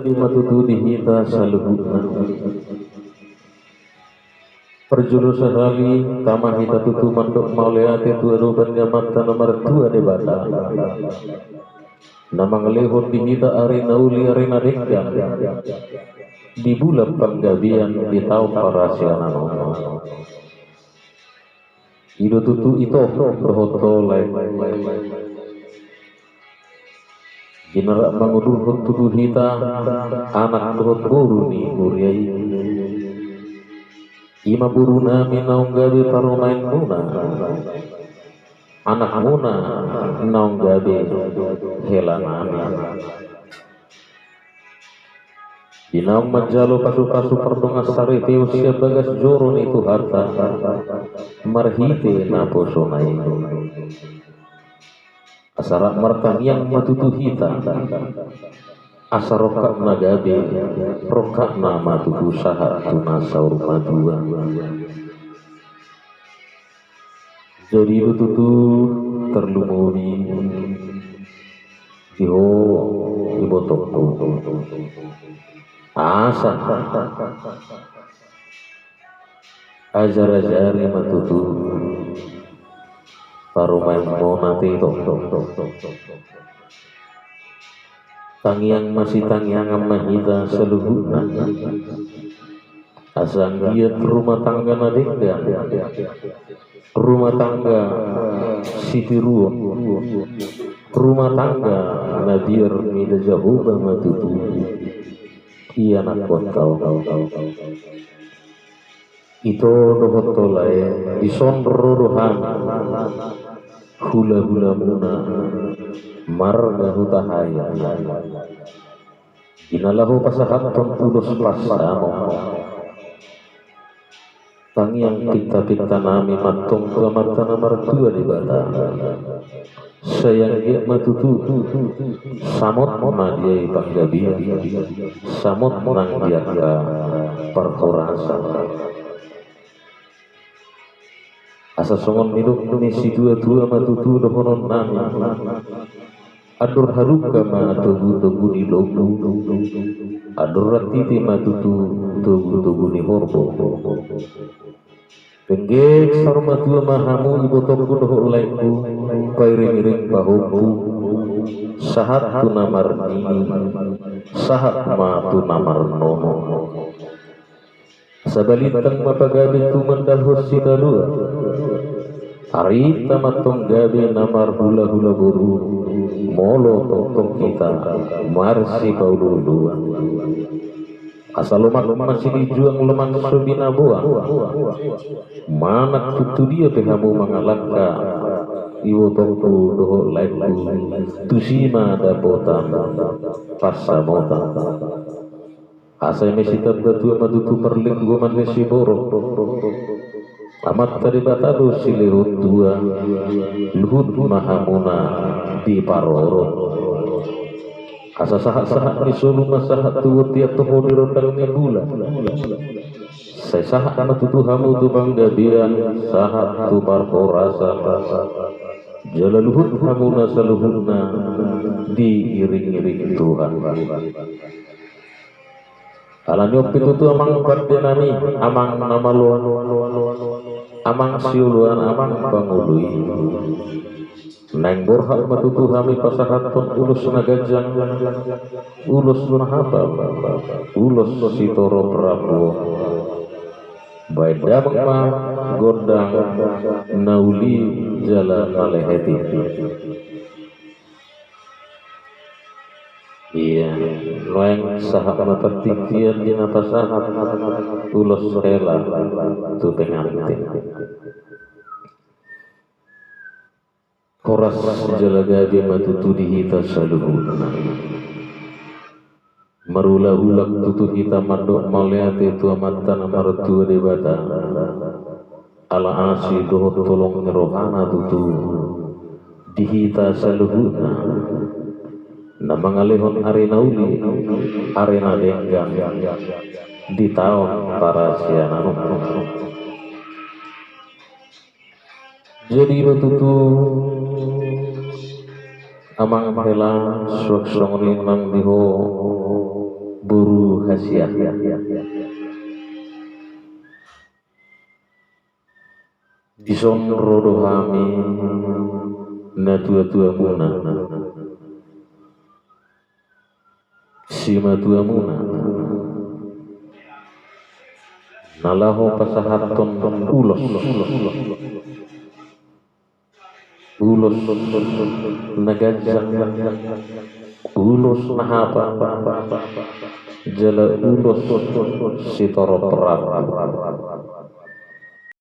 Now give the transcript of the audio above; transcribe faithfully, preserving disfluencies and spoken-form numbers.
Ima tutu di hita saluhutna. Parjolo sahali tama hita tutu mandok mauliate tu adopan ni Amanta na martua Debata, na mangalehon di hita ari na uli, ari na denggan, di bulan panggabean, di taon parasianan on. I do tutu ito dohot ho lae. Ginarak mangudurhon tutu hita anak dohot boru ni huria i. Ima borunami naung gabe parumaenmuna, anakmuna naung gabe helanami. Di naung manjalo pasupasu pardongansaripeon sian bagas joro ni Tuhanta marhite naposona i. Asa rap martangiang ma tutu hita, asa rongkap na gabe, rongkapna ma tutu sahat tu na saur matua. Jadi do tutu tarlumobi di ho ibotongku. Asa ajar-ajari ma tutu parumaenmuna, ito. Tangiang ma sitangiangan ma hita saluhutna. Asa anggiat rumah tangga na denggan, rumah tangga sitiruon, rumah tangga na biar mida Jahowa ma tutu ianakhonta on. Ito dohot ho lae, dison ro do hami hula-hulamuna marga Hutahaean. Di na laho pasahathon ulos pansamot, tangiang pinta-pintanami ma antong tu Amanta na martua Debata. Sai anggiat ma tutu samot ma di ai panggabean, samot nang di angka parhorasan. Asa songon nidok ni situa-tua ma tutu dohononnami: Andor hadungka ma togu-togu ni lombu, andor rantiti ma tutu togu-togu ni horbo. Penggeng saur matua ma hamu ibotongku dohot laengku, pairing-iring pahompu, sahat tu na marnini, sahat ma tu na marnono. Asa balintang ma pagabe tumandalhon sitadoan. Arinta ma antong gabe na marhula-hula boru, molo tongtong hita marsipaolo-oloan. Asa lomak ma silinjuang, lomak so binaboan. Manang tu dia pe hamu mangalangka, ibotongku dohot laengku, tusi ma dapotan pansamotan. Asa eme sitamba tua ma tutu parlinggoman ni siborok. Amanta Debata do silehon tua, luhut ma hamuna diparorot. Asa sahat-sahat ni solu ma sahat tu bontean, toho di rondang ni bulan. Sai sahat ma tutu hamu tu panggabean, sahat tu parhorasan. Jala luhut hamuna saluhutna diiring-iring Tuhan. Alani on pe tutu amang pandenami, amang na malo, amang sioloan, amang pangoloi. Naeng borhat ma tutu hami pasahathon ulos na ganjang, ulos na hapal, ulos sitorop rambu. Baen damang ma gondang na uli jala na lehet i. Ia, nuaeng sahat ma partingkian di na pasahat ulos hela tu pengantin. Horas jala gabe ma tutu di hita saluhutna. Marulak-ulak tutu hita mandok mauliate tu Amanta na martua Debata. Ala asi dohot holong ni rohana tutu di hita saluhutna, na mangalehon ari na uli, ari na denggan di taon parasianan on. Jadi do tutu amang hela, suang songon i nang di ho sian. Dison ro do hami natuatuamuna, simatuamuna, na laho pasahathon ulos. Ulos na ganjang, ulos na hapal, jala ulos sitorop rambu.